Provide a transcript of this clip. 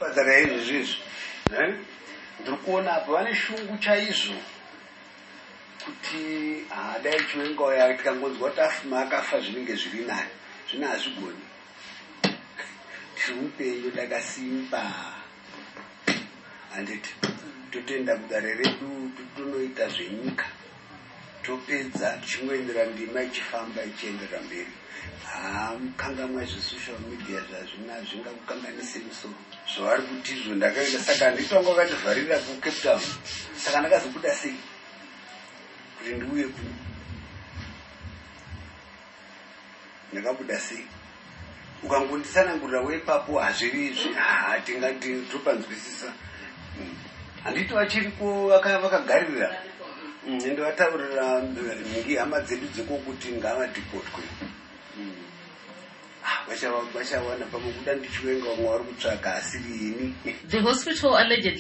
Chipatara izvozvo izvi, ndiri kuona apa vane shungu chaizvo kuti hadai Chiwenga uya tikangonzwa kuti afuma akafa, zvinenge zviri nani. Zvino hazvigoni, tiri upenyu, ndakasimba, handiti? Totoenda kudare redu, totonoita zvenyika, topedza, tichingoendera ndima ichifamba, ichienderera mberi. Hamukangamwa zvesocial media, zvazvina zvingakukanganise musoro zvavari kuti izvo. Ndakaenda, saka handiti vanga vakandivharira kuCape Town, saka ndakazobuda sei kuti ndiuye kuno? Ndakabuda sei? Ukangonditsanangurira weipapo, hazviri izvi, hatingati topanzwisisa. Handiti vachiriko vakagarira? Ende vataurira nhingi hama dzedu dzekokuti ngavadhipotwe. Vachawana pamwe kuda ndiChiwenga, vamwe vari kutsvaka asiri ini. The hospital allegedly